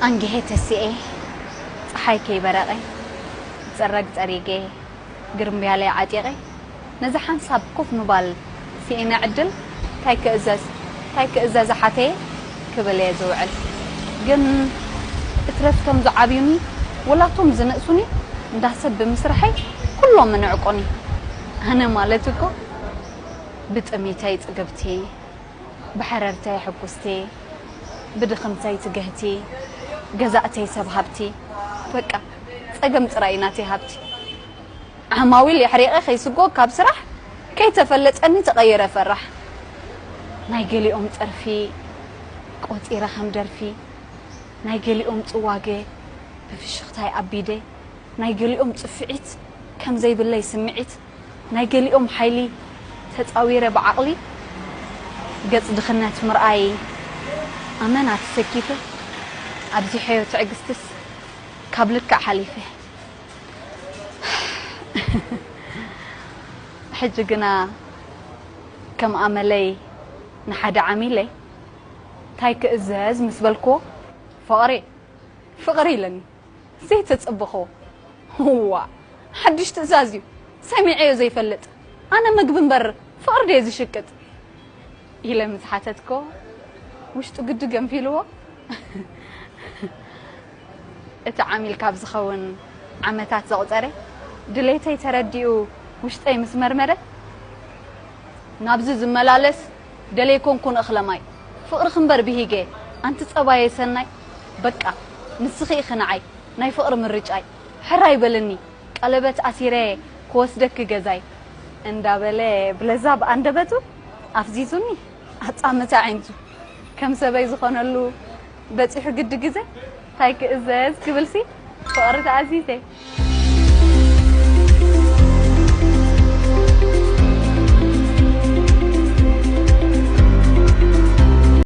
ኣንጊሄ ተሲኤ፣ ጸሓይ ከይበረቐ፣ ጽረግ ጸሪገ፣ ግርምብያለይ ዓጢቐ፣ ነዚ ሓንሳብ ኮፍ ምባል ስኢነ ዕድል፣ ታይ ክእዘዝ፣ ታይ ክእዘዝ ሓተየ ክብል እየ ዝውዕል። ግን እትረፍ ቶም ዝዓብዩኒ፣ ወላ ቶም ዝንእሱኒ፣ እንዳ ሰብ ብምስርሐይ ኩሎም እንዕቁኒ። ኣነ ማለት እኮ ብጥሚተይ ጽግብቲ፣ ብሐረርተይ ሕጉስቲ፣ ብድኽምተይ ትግህቲ፣ ገዛእተይ ሰብ ሃብቲ፣ በቃ ጸገም ጥራይ ናተይ ሃብቲ። ዓማዊል የሕሪቐ ከይስጎ ካብ ስራሕ፣ ከይተፈለጠኒ ተቐይረ ፈራሕ። ናይ ገሊኦም ጸርፊ ቆጺረ ከም ደርፊ፣ ናይ ገሊኦም ጽዋገ ብፍሽኽታይ ኣቢደ፣ ናይ ገሊኦም ጽፍዒት ከም ዘይብለይ ስምዒት፣ ናይ ገሊኦም ሓይሊ ተጻዊረ ብዓቕሊ፣ ገጽ ድኽነት ምርኣይ ኣመና ተሰኪፈ፣ ኣብዚሐዮ ትዕግስትስ ካብ ልክዕ ሓሊፈ። ሕጂ ግና ከም ኣመለይ ንሓደ ዓሚለይ፣ ታይ ክእዘዝ ምስ በልክዎ፣ ፍቕሪ፣ ፍቕሪ ኢለኒ። ዘይተጸበኽዎ። ዋእ፣ ሓድሽ ትእዛዝ እዩ፣ ሰሚዐዮ ዘይፈልጥ። ኣነ ምግቢ እምበር ፍቕሪ ድየ ዝሽቅጥ? ኢለ ምስ ሓተትክዎ፣ ውሽጡ ግዲ ገንፊልዎ። እቲ ዓሚል ካብ ዝኸውን ዓመታት ዘቑጸረ፣ ድሌተይ ተረዲኡ ውሽጠይ ምስ መርመረ፣ ናብዚ ዝመላለስ ደለይኮንኩን እኽለ ማይ፣ ፍቕርኺ እምበር ብሂገ፣ ኣንቲ ጸባየይ ሰናይ፣ በቃ ንስኺ ኢኺ ንዓይ፣ ናይ ፍቕሪ ምርጫይ፣ ሕራይ በልኒ፣ ቀለበት ኣሲረ ክወስደኪ ገዛይ፣ እንዳበለ ብለዛብ ኣንደበቱ ኣፍዚዙኒ ኣጻምት ኣዒንቱ። ከም ሰበይ ዝኾነሉ በጺሑ ግዲ ግዜ፣ ታይ ክእዘዝ ክብልሲ ፍቕሪ ተኣዚዘ።